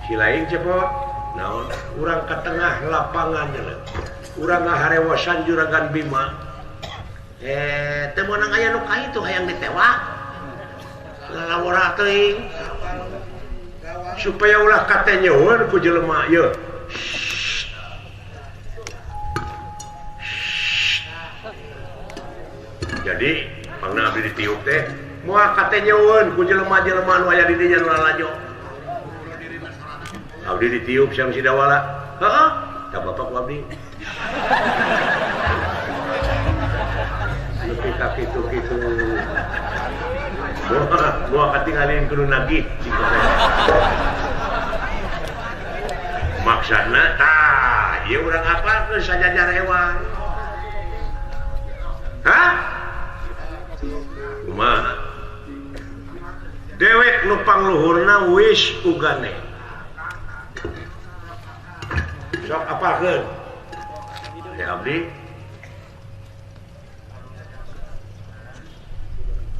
Silaing cepot. Naon urang ka tengah lapangan nyeleuh. Urang ngaharewosan Juragan Bima. Teu meunang aya nu ka itu hayang ditewak. Lalawara teuing. Supaya ulah katenyeun ku jelema ieu. Jadi pangna abdi ditiup teh moal katenyeun ku jelema-jelema nu aya di dinya nu lalajo. Abdi ditiup siang Sidawala. Heeh, ka bapak ku abdi. Nepi ka kitu-kitu. Moal katingalin kudu nagih cing teh. Maksudna tah ieu urang apalkeun sajajar hewan. Hah? Kumaha? Dewek nu pangluhurna wis ugane. Sok apalkeun? Ya abdi.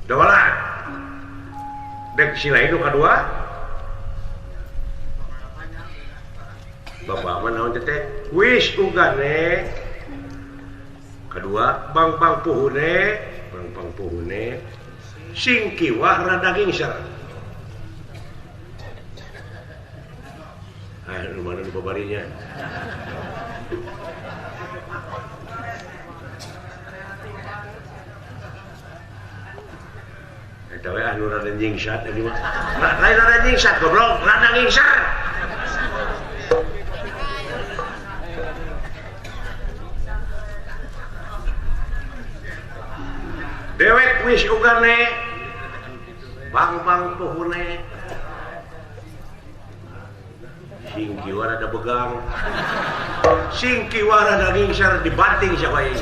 Dawala. Dek si lain nu kadua. Bapak mah naon teh? Wis ugane. Kedua, bang-bang puhune, bang-bang puhune sing kiwah rada gingsar. Ah, nu mana nu babarinya? Eta we anu rada nyingsat tadi mah. Lain rada nyingsat goblok, rada gingsar. Dewek wis ugane bang-bang puhune sing kiwa rada begang sing kiwa rada gingsar dibanting siapa ini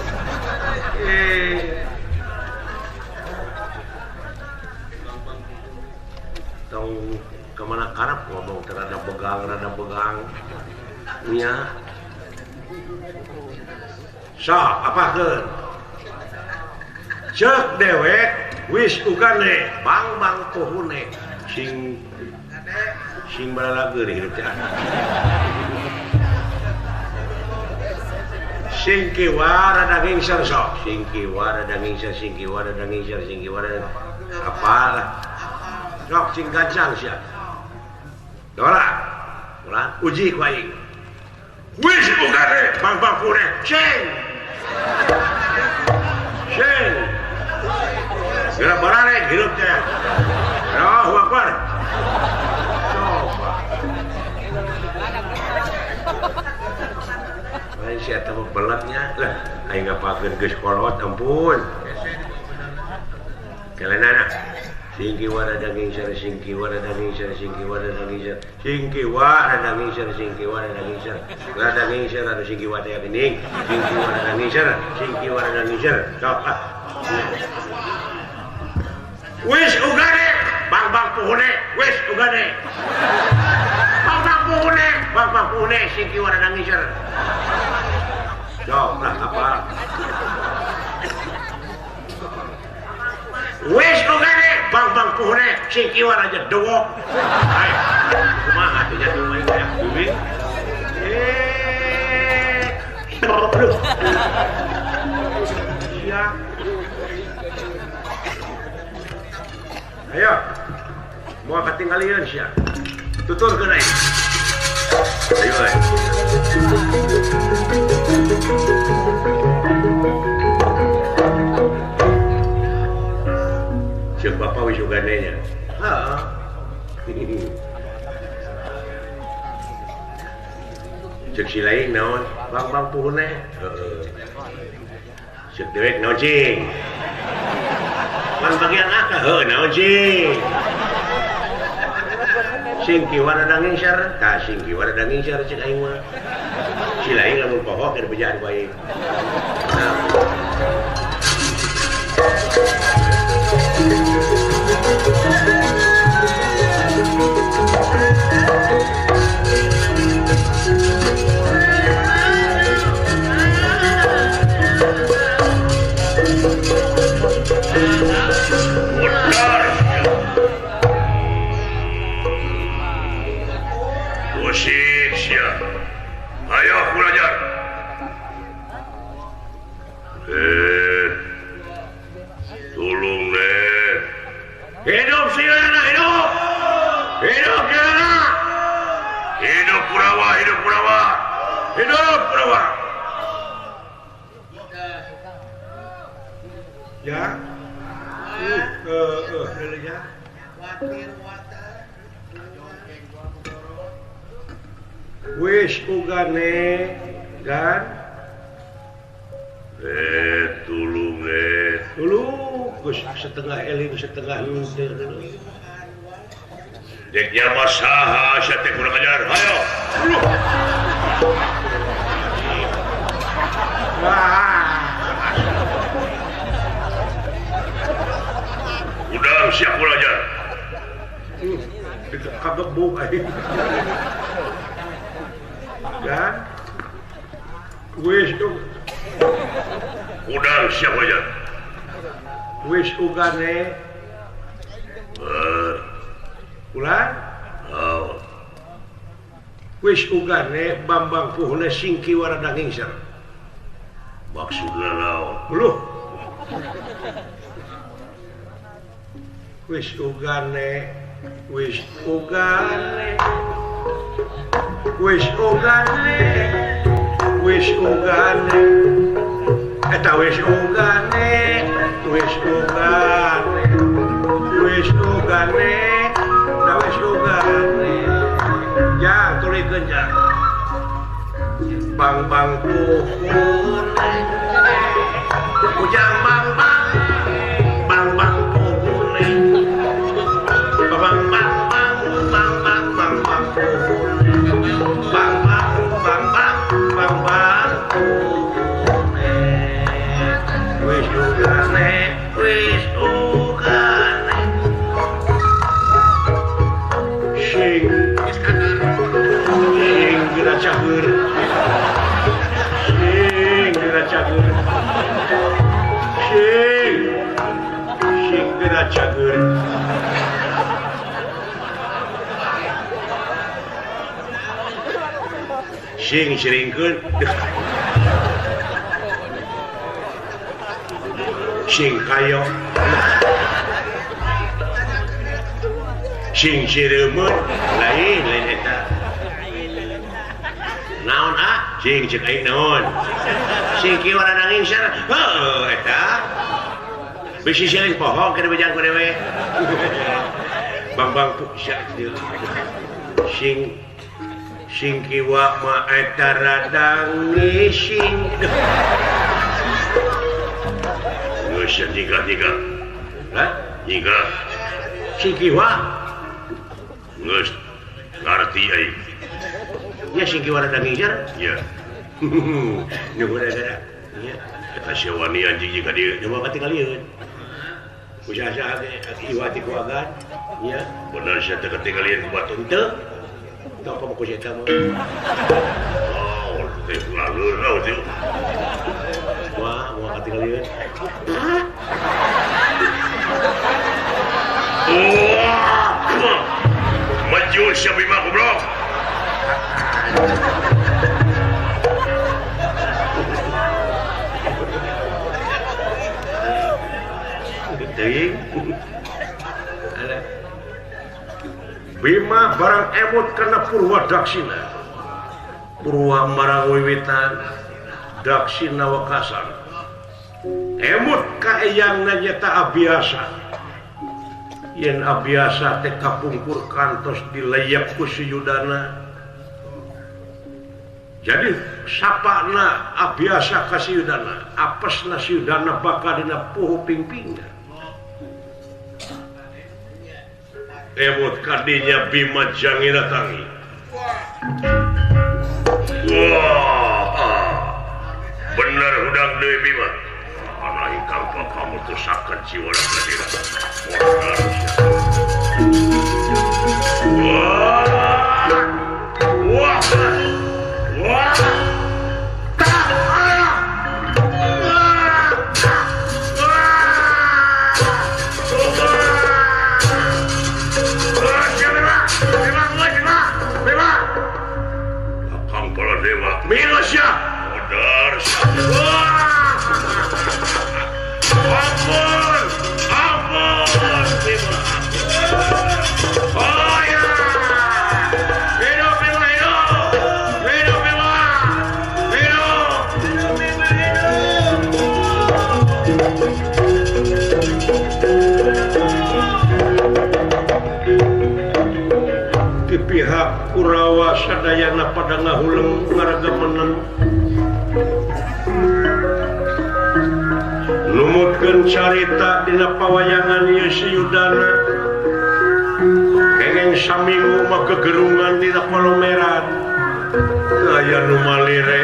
tong kemana karep ngomong terada begang nya sok apakeun cek dewek wis ugane bang-bang puhune sing sing balalageun hirup teh sing kiwa rada gingsar sok sing kiwa rada gingsar sing kiwa rada gingsar sing kiwa rada apalah sok sing gancang sia dola ulah uji ku aing wis ugane bang-bang puhune sing sing geura bararek hirup teh. Allahu Akbar. Coba. Lain si eta mah belatnya. Lah, aing ngapakeun geus kolot ampun. Kelenana. Sing kiwa rada gingsar, sing kiwa rada gingsar, sing kiwa rada gingsar, sing kiwa rada gingsar, sing kiwa rada gingsar, rada gingsar anu sing kiwa teh geuning, sing kiwa rada gingsar, sing kiwa rada gingsar. Sok ah. Wis ugane, bang-bang puhune, wis ugane. Bang-bang puhune, bang-bang puhune sing kiwa rada ngisor. Sok lah apa? Wis ugane, bang-bang puhune sing kiwa raja dewok. Hai, kumaha atuh jatuh mah teh bumi? Aduh. Sia. Ayo, mau ketinggalan sia. Tuturkeun aing. Ayo ayo. Ceuk bapak wis ugane nya. Heeh. Ceuk si lain naon? Bang-bang puhune. Heeh. Ceuk dewek naon cing? Pan bagian akal heuh naon cing? Sing kiwa rada ngingsar, tah sing kiwa rada ngingsar cek aing mah. Si lain lamun poho keur bejaan ku aing. Nah.
Ayo belajar. Hidup Suyudana, hidup. Hidup Suyudana. Hidup Kurawa, hidup Kurawa. Hidup Kurawa.
Ya. Ya. Wis ugane gan
tulung
tulung geus setengah eling setengah henteu
dek nya saha sia teh kurang ajar hayo udah siap kurang ajar
kagebuk aing kan wis
udah siap aja
wis ugane ulan
oh
wis ugane Bambang Puhune singki warada ngingser
maksudna naon
luh wis ugane wis ugane wis ugane wis ugane eta wis ugane wis ugane wis ugane eta wis ugane ya tulikeun ya bang bang puhune ujang bang bang bang bang puhune bang bang bang bang bang bang bang puhune bang bang bang bang bang bang puhune wis ugane wis ugane sing sing geura cagur sing geura cagur sing sing geura cagur
sing siringkeun sing kayo sing cireumeun lain lain eta naon ah sing ceuk aing naon sing kieu warana ngingser heuh eta bisi siling poho keur bejang ku dewe bang-bang sing sing kiwa ma eta radang ngising geus nyigah-nyigah hah nyigah
sing kiwa
geus ngarti aing
nya sing kiwa radang ngising
nya
nu gara-gara nya
eta sia wani anjing jeung ka dieu
nyoba katingalieun usaha-usaha ge iwa ti kuagan nya
bener sia teh katingalieun ku batur
henteu tong komo ku sia mah
oh teh laleur teh
wah moal katingalieun
wah maju sia Bima goblok
Bima barang emut karena Purwa Daksina Purwa marang wiwitan Daksina wekasan emut ka eyangna nyata abiasa yen abiasa teh kapungkur kantos dileyep ku Suyudana jadi sapana abiasa ka Suyudana apesna Suyudana bakal dina puhu pingpingna
emut kadinya Bima Jangira tangi. Wah, bener hudang deui Bima. Ana ingkang pakamutusakeun jiwa kadira. Wah, wah, wah. Minusya, modar. Ampun, ampun, Bima.
Maka Kurawa sadayana pada ngahuleng ngaraga meneng. Numutkeun carita dina pawayangan ieu si Yudana. Kengeng saminggu mah kegerungan dina palomeran. Teu aya nu malire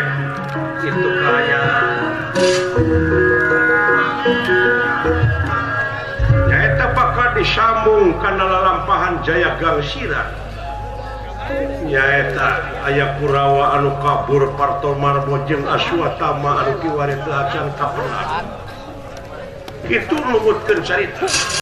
kitu kaayaan.
Nyaeta bakal disambung kana lalampahan Jaya Gangsira. Nyaeta aya Kurawa anu kabur Partomarmo jeung Aswatama anu kiwari teu acan kapenang. Kitu numutkeun carita.